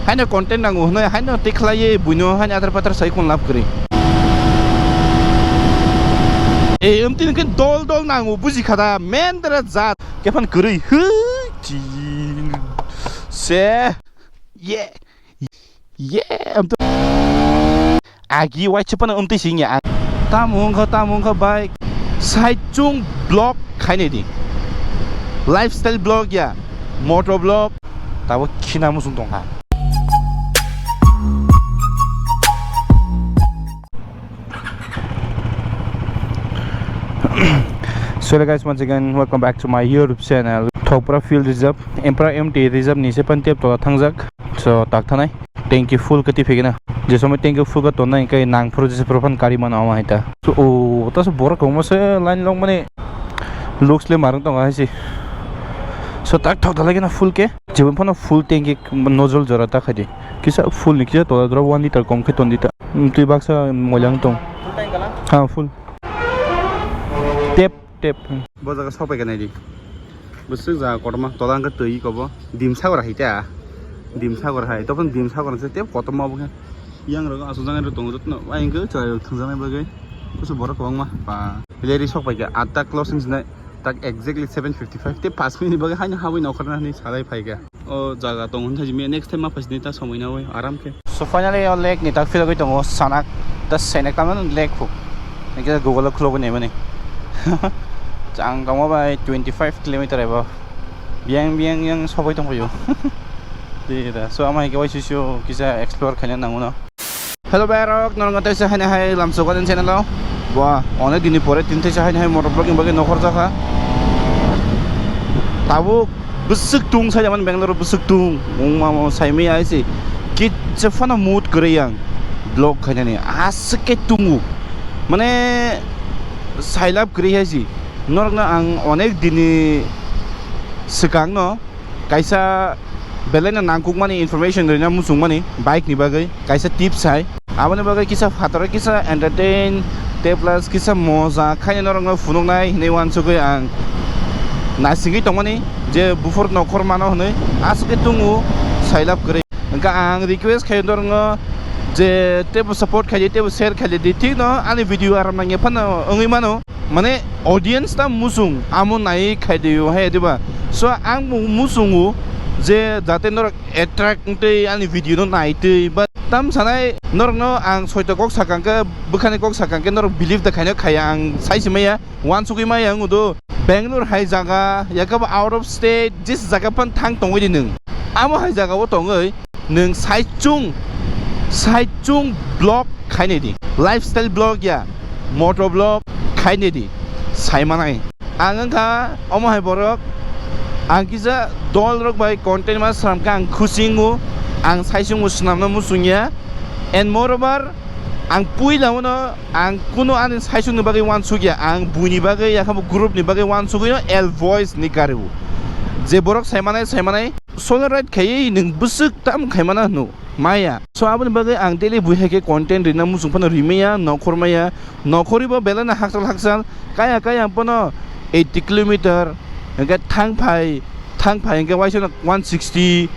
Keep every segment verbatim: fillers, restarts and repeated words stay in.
Haino content nango hwnwi haino tikhlaiwi buino haino atar patar sai kun lab kwrwi. E, amtwi hwnkhe dol dol nango, buji kha da, mendra jat. Kephan kwrwi, hwi, chi. Se. Ye. Ye, amtwi. Agi waisa phano amtwi singya ang. Tamo wngkha, tamo wngkha bike. Saichung vlog khainai di. Lifestyle vlog ya, moto vlog. Tabo khina musung tongkha. So hello guys, once again welcome back to my YouTube channel. Thokpra Field Reserve, Empra M T Reserve ni se pan tep tola thangjak. So tak thanai tanki full kati phegina. Je somoi tanki full ka tonna engkai nang phuru jese phuru phan kari mano ama haita. So o ta so borok kongma se line long mani looks le marang tongo haisi. So tak thok dalai gana full ke. Jebon phano full tanki nozzle jora ta khaidi. Kisa full ni kisa tola dora one liter kom khe ton dita. Twi baksa moilang tong. Ha, full. Tep, tep. Bo jaga sok pai khe nai di. Bwswk jaga kotorma, tola hwnkhe twi kobo. Dimsagor hai ta. Dimsagor hai. Tokon Dimsagor se tep kotorma obo khe. Yang rogo aswk jang tongo jotno. Ai hwnkhe chwrai rok thwngjaknai bagwi. Kusu borok kwbangma. Ba. Leri sok pai khe atta closing sinai. Tak exactly seven fifty five. Tei paanch minute bagwi haino habwi nokharna hinwi salai phai kha. O jaga tong hwn thajimi next time ma phaisini ta somoi nawi aram khe. So finally o lake ni tak philogwi tongo Sanak ta Senek tamo lake khu. Engke Google o khulogwi naimani. Chang tongma bai twenty five kilometer eba. Biyang biyang yang sogwi tongphaio. Di da. So ama hai khe waisisio kisa explore khaina nango no. Hello, bayarok, norok tei sa haino hai lamsok ani channel o. Ba, onek dini pore tin tei sa haino hai motor vlogging bagwi nokhor jakha. Tabuk bwswk tung sai jaman Bangalore bwswk tung. Wngma mo saimai ai se. Kitsa phano mood kwrwi ang vlog khainani. Aswk khe tungo. Mane sailab kwrwi hai se. Norokno ang onek dini swkang no kaisa belai no nangkukmani information rwna muchungmani bike ni bagwi kaisa tips hai. Aboni bagwi kisa phataro kisa entertain tei plus kisa moja khaina norokno phunuknai hinwi uansugwi ang naisingwi tongmani je buphur nokhor mano hinwi aswk khe tungo sailab kwrwi. Hwnkhe ang request khaio norokno je teibo support khaidi teibo share khaidi thikno ani video aram nangya phano wngwi mano. Mane audience ta muchung amo nai khaidi o hai diba. So ang bo muchungo je jate norok attract wngtwi ani video no naitwi, but tam sanai norokno ang soito kok sakang khe, bwkhani kok sakang khe norok believe da khaino khaya ang sai se maya, uansugwi maya wng do. Bangalore hai jaga, yakabo out of state, jis jaga phan thang tongwi di nwng. Amo hai jaga o tongwi nwng saichung, saichung vlog khainai di. Lifestyle vlog ya, moto vlog khainai di. Saimanai. Ang wngkha omo hai borok. Ang kisa dol rok bai content ma swnam kha ang khusi wngo. Ang saichung bo swnamna muchung ya. And moreover, ang puila uno ang kuno ani saichung ni bagwi uansuk ya. Ang buini bagwi yakha bo group ni bagwi uansugwi no L voice ni kariu. Je borok saimanai, saimanai. Solo ride khaiwi nwng bwswk tam khaimana hwno maya. So aboni bagwi ang daily bui hai khe content rina muchung phano rimaya, nokhor maya, nokhorwi bo belai no hakchal hakchal, kaya kaya phano eighty kilometer, hwnkhe thang phai, thang phai hwnkhe waisa no one sixty,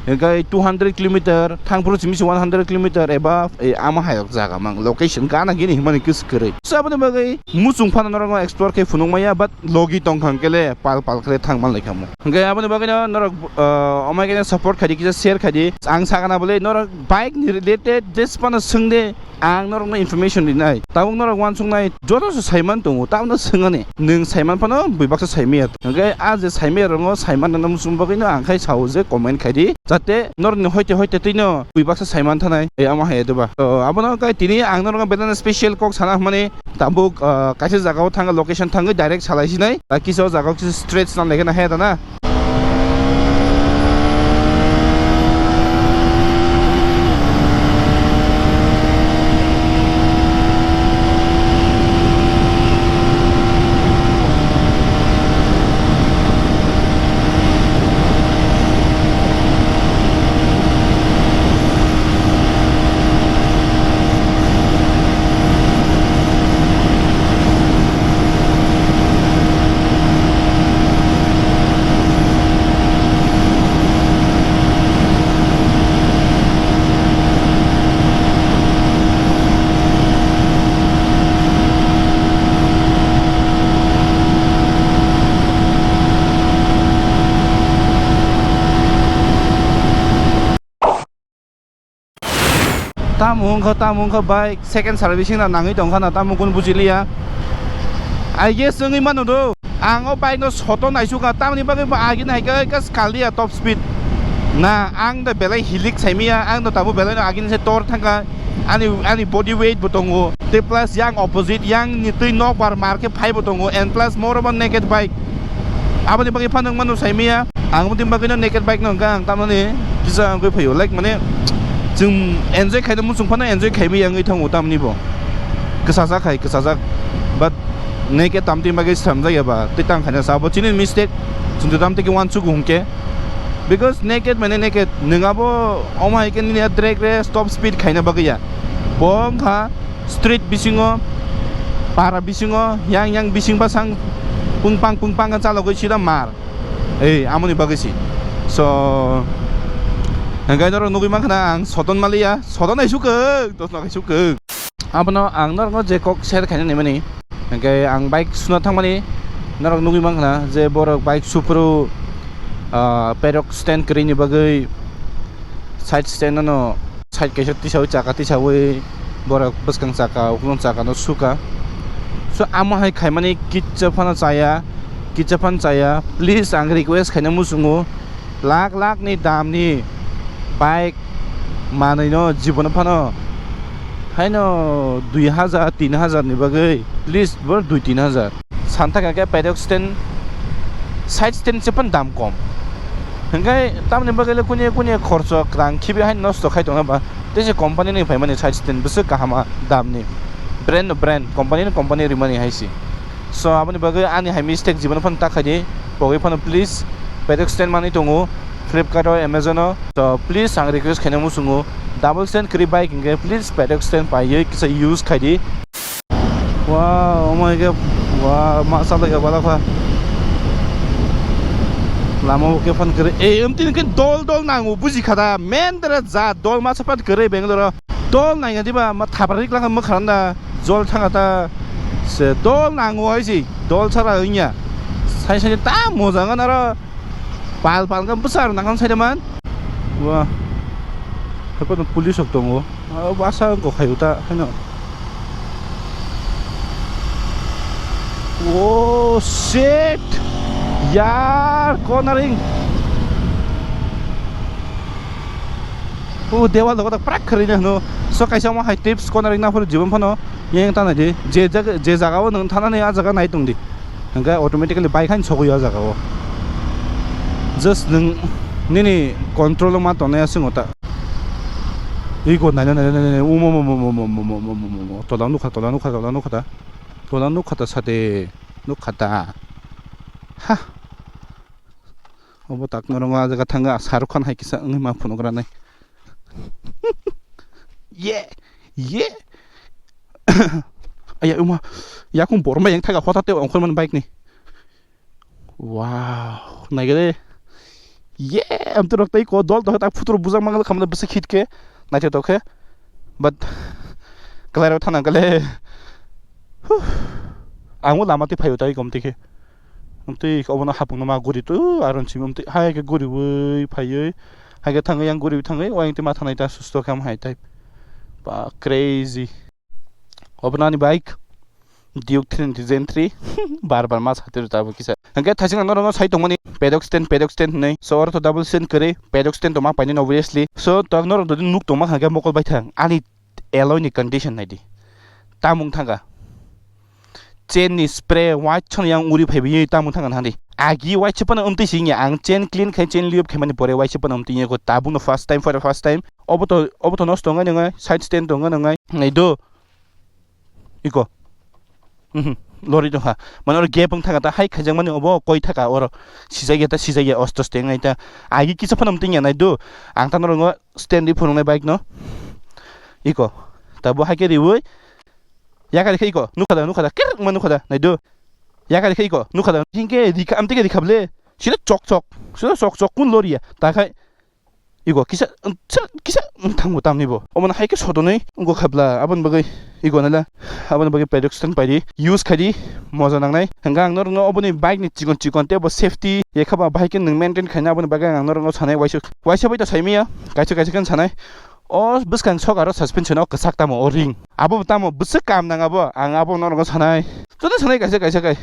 hwnkhe two hundred kilometer, thang phuru simi se one hundred kilometer eba, e, ama hai jaga mang location gana gini himani kwswk kwrwi. So aboni bagwi muchung phano norokno explore khe phunuk maya, but logi tong kha hwnkhe le pal pal khe thang man lai kha mo. Hwnkhe aboni bagwino norok, ah, omo khe support khaidi, kisa share khaidi. Ang sakana bole norok bike ni related jes phano swngde ang norokno information rinai. Tabuk norok uansuknai joto se saiman tongo, tabukno swngani. Nwng saiman phano bui baksa saimaya. Hwnkhe a je saimaya rokno saiman rwna muchung bagwino ang khai sao je comment khaidi. Jate norokni hoite hoite twino bui baksa saiman thanai. E amo hai diba. To abono kai tini ang norokno belai special kok sana hwnmani. Tabuk, ah, kaisa jagao thangwi location thangwi direct salai sinai. Ah, kisa o jagao kisa stretch nang lai khe na he da na. Tamo wngkha, tamo wngkha bike second servicing na nangwi tongkha na, tamo kunu bujiliya. I guess wngwi mano do. Ang o bike no soto naisukha, tamni bagwi bo agini hai khe khe skaldiya top speed. Na, ang da belai hilik saimiya, ang da tabuk belai no agini se tor thangkha. Ani, ani body weight bo tongo. Tei plus yang opposite, yang ni twi nokbar mar khe phai bo tongo. And plus more obo naked bike. Aboni bagwi phano wngmano saimiya. Ang bwtwi bagwino naked bike no hwnkha ang tamani kisa wngwi phaio, like, mane, chwng enjoy khaina muchung phano enjoy khaiwi wngwi thango tamni bo. Kwchajak hai kwchajak, but naked tamtwi bagwi swnamjak ya ba tei tang khaina sa bo chini mistake, chwng to tamtwi khe uansukgo hwnkhe, because naked mane naked, nwng abo omo hai khe nini drag race top speed khaina bagwi ya, bo wngkha street bisingo, para bisingo, yang yang bising basang pungpang pungpang khe chalogwi sida mar. Ei, amoni bagwi si. So, hwnkhe norok nugwi mankha na ang soton maliya, soton hai sukha, dos no hai sukha. Abono ang norokno je kok share khaina naimani, hwnkhe ang bike suna thangmani norok nugwi mankha na je borok bike suphuru, ah, paddock stand kwrwini bagwi side stand ano side kaisa tisawi chaka tisawi borok bwskang chaka uklung chaka no suka. So amo hai khaimani kitsa phano chaya, kitsa phano chaya. Please ang request khaina muchungo, lakh lakh ni dam ni bike manwi no jibono phano haino dui hajar tin hajar ni bagwi please bor dui tin hajar. Santa khe paddock stand, side stand se pan dam kom. Hwnkhe tamni bagwi le kuni kuni khorcho kwrang khibi hai nosto khai tongna ba tei se company ni phaimani side stand bwswk kaham a dam ni, brand no brand, company no company rimani hai se. So aboni bagwi ani hai mistake jibono phano ta khaidi, pogwi phano please paddock stand manwi tongo Flipkart o, Amazon o. So please ang request khaina muchungo, double stand kwrwi bike hwnkhe please paddock stand paiwi kisa use khaidi. Wow, oh my God, wow, ma sa lagi bala kha. Lama oke fan kere. Eh, em tin ken dol dol nangu buji khada. Men dara ja dol ma sa fan kere Bangalore. Dol nai ngadi ba ma thapra rik lang ma kharanda. Jol thanga ta. Se dol nangu ai si. Dol sara inya. Sai sai ta moja ngana ra. Pal pal ka besar nang sai man. Wah. Apa tu police ok tongo. Ah, basa ko khayu ta, hano. Oh shit! Yaar, cornering. Oh, dewal dogo tak prak khari na no. So kaisa mo hai tips cornering na phuru jibon phano yang ta nai di. Je jaga, je jaga o nang thana ni a jaga nai tong di. Hingke automatically bike han sogwi o jaga o. Just nang nini control o ma tongnai aswk ota. Iko naina naina naina umo mo mo mo mo mo mo mo mo mo mo tola nukha tola nukha tola nukha ta tola nukha ta sade nukha ta ha obo tak norong a jaga thanga Shahrukh Khan hai kisa wngwi ma phunukranai ye ye aya uma yakung borma yang thaga hota te ongkhorman bike ni. Wow, naigede. Ye, amtwi rok tei ko dol dol tak phutur bujak mangal khamle bwswk hit khe naithotok khe. But kalai rok thana kale. Huh. Ang o lama twi phaio tai kom twi khe. Amtwi obono hapung ma guri tu aron chim amtwi hai khe guri wi phaiwi hai khe thangwi yang guri wi thangwi o yang twi ma thanai ta susto khe am hai tai. Ba crazy. Obono ani bike. Duke three ninety Gen three bar bar ma sati rw tabuk kisa. Hingke thaising ang norokno sai tongmani paddock stand, paddock stand hinwi. So oro to double stand kwrwi, paddock stand tongma painani obviously. So to ang norok dodi nuk tongma hingke mokol bai thang ani alloy ni condition naidi. Tamung thanga. Chain ni spray white chon yang uri phaibi tamung thanga nang di. Agi white se pano umtwi sing ya ang chain clean khai chain liop khai mani pore white se pano umtwi ya ko tabuk no first time for the first time. Obo to, obo to nosto wngnai nwngnai, side stand to wngnai nwngnai. Nai do. Iko. Mhm. Lori tongkha. Mane oro gap wng thaka ta hai khaijak mani obo koi thaka oro. Sijak ya ta sijak ya osto steng ai ta. Agi kisa phano mting ya nai do. Ang ta norok stand ri phunuk nai bike no. Iko. Ta bo hai khe riwi. Yakari khe iko. Nukha da nukha da. Ker ma nukha da. Nai do. Yakari khe iko. Nukha da. Hingke rikha amtike rikha ble. Sida chok chok. Sida chok chok kun lori ya. Ta khai. Ego kisa, kisa, kisa wng thango tamni bo. Omo no hai khe sodonwi wngkha bla, aboni bagwi ego nala, aboni bagwi paddock stand paidi, use khaidi, moja nangnai. Hwnkhe ang norokno oboni bike ni chikon chikon tei bo safety, ye kha ba bahai khe nwng maintain khaina, aboni bagwi ang norokno sanai waisa, waisa bai ta saimanya, kaisa kaisa khe sanai. O bwskang sok aro suspension o kwchak tamo o ring. Abo tamo bwswk kam nang abo, ang abo norokno sanai. Joto sanai kaisa kaisa kai.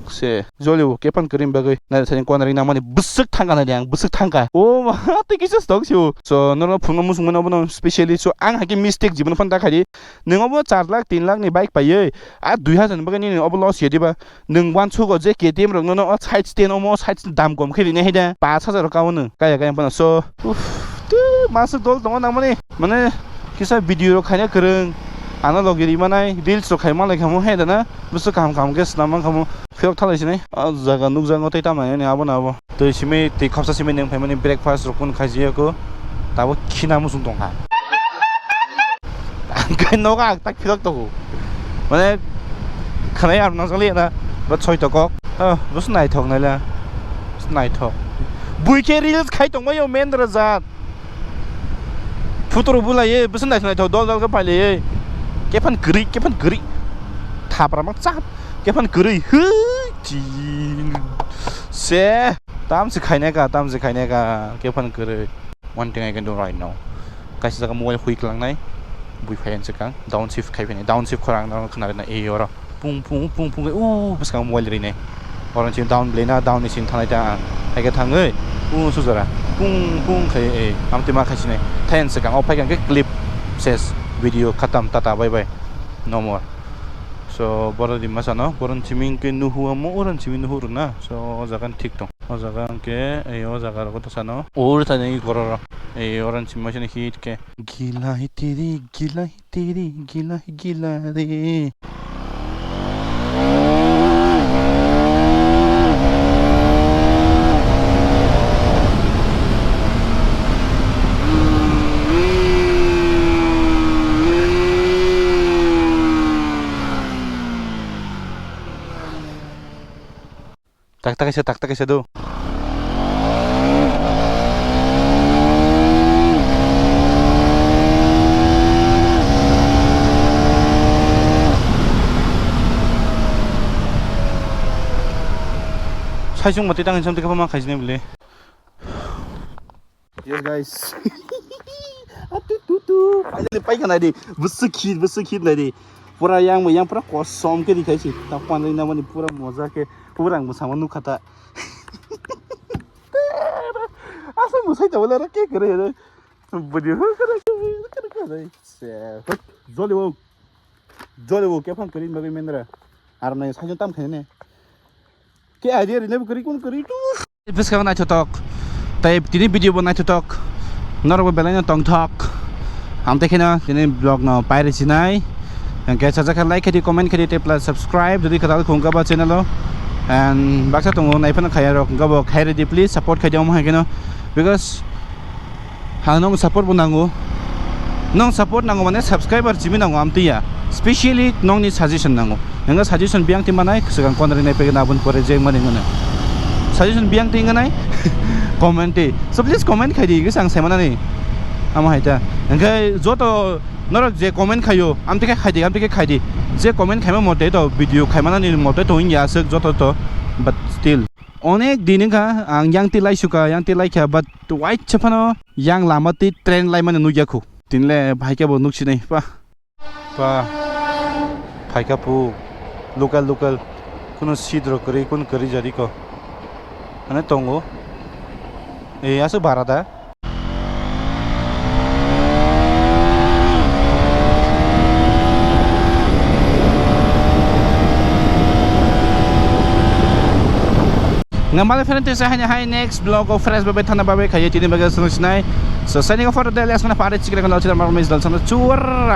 Se, jolio, kepan kwrwini bagwi. Nai thani kwana ring nangmani bwswk thangka nai ang, bwswk thangka. O ma, tei kisa stock sio. So, norokno phunukna muchung mano bono specially. So, ang hai khe mistake jibon phano ta khaidi. Nwng obo char lakh, tin lakh ni bike paiwi, a dui hazar ni bagwi nini obo loss ya diba? Nwng uansugo je K T M rok nono o side stand omo side stand dam kom khe rinai hai da, pash hazar o kao nwng kaya kaya phano. So, uff, tei masuk dol tongo nangmani. Mane kisa video rok khaina kwrwng, ano logi ri manai, reels rok khai manlai khamu hai da na, bwswk kaham kaham khe swnam man khamu. Phiyok thalai sinai, o jaga nukjakgo tei tamo nai abo na abo. Twi simi, twi khopsa simi nwng phaimani breakfast rok phano khaijiyako, tabuk khina muchung tongkha. Ang khe nogo ang tak philok tongo. Mane, khwnai ang nangjakliya na, bo soi tokok. Oh, bo se naithok naila. Bo se naithok. Bui khe reels khai tongbaio men rwjak. Photo rok bulaiwi, bwswk naithok naithok dol dol khe pailaiwi. Kephan kwrwi, kephan kwrwi. Thapra mak chap. Kephan kwrwi. Hwi, chi. Se. Tamsi khainai ka, tamsi khainai ka. Kephan kwrwi. One thing I can do right now. Kaisa jaga mobile hui kwlangnai. Bui phai ang swkang. Down shift khai phai nai. Down shift khorang no khna rwna e oro. Pung pung pung pung o bwskang mobile rinai. Oro chini down belai na down ni sini thanai ta ang. Hai khe thangwi pung sujara pung pung khai e amtwi ma khai sinai. Thayan swkang o phai khe clip ses video khatam tata bye bye no more. So boro di masa no boro chiming ke nuhu amo oro chiming nuhu rwna. So o jaga thik tong. O jaga hwnkhe ei o jaga rogo ta sano. Ur thani gororo. Ei orange machine hit khe. Gila hi tiri, gila hi tiri, gila hi gila re. Tak tak kaisa, tak tak kaisa do. Saisung mati tang insam teka pama khaisini beli. Yes guys. Atu tu tu. Finally paikha naidi. Bwswk khit, bwswk khit naidi. Pura yang bo yang pura kosom khe dikhai si. Ta panri namani pura moja khe. Pura ang bwsamo nukha ta. Asa mwsai ta wala ke kare re. Budi ho kare kare kare. Se. Jolio. Jolio kephang kare bagwi mendra. Ar nai sajon tam khaine. Ke idea rinai bo kwrwi kun kwrwi tu. Bwskang naithotok. Tai tini video bo naithotok. Norok bo belai no tongthok. Amte kheno tini vlog no pairi sinai. Hwnkhe sajak khe like khaidi, comment khaidi tei plus subscribe jodi kwtal khung kha ba channel o. And baksa tongo naiphano khaya rok hwnkha bo khai redi, please support khaidi omo hai kheno. Because Ang nong support bo nango. Nong support nango mane subscriber chimi nango amtwi ya. Specially nongni suggestion nango. Nanga suggestion biyang twi manai swkang konari nai pegena aboni pore je mani ngana. Suggestion biyang twi nganai comment twi. So please comment khaidi gisa ang sai manani. Amo hai ta. Hwnkhe joto norok je comment khaio amtwi khe khaidi, amtwi khe khaidi. Je comment khaima mote to video khaimanani mote to wngya aswk joto to. But still onek din wngkha ang yang twi laisuka, yang twi laikha, but waisa phano yang lama twi train laimani nukya khu. Tinle bahai khe bo nuksinai pa. Pa. Phaikha pu. Local, local. Kuno seat rok kwrwi, kun kwrwi jadi ko. Mane tongo. E, aswk bara da? Nang male friend tesa haini hai next vlog o fresh babai thana babai khaye tini bagai sunu sinai. So signing off for the day, last mana pare chikra kana chira marmis dal sana chura.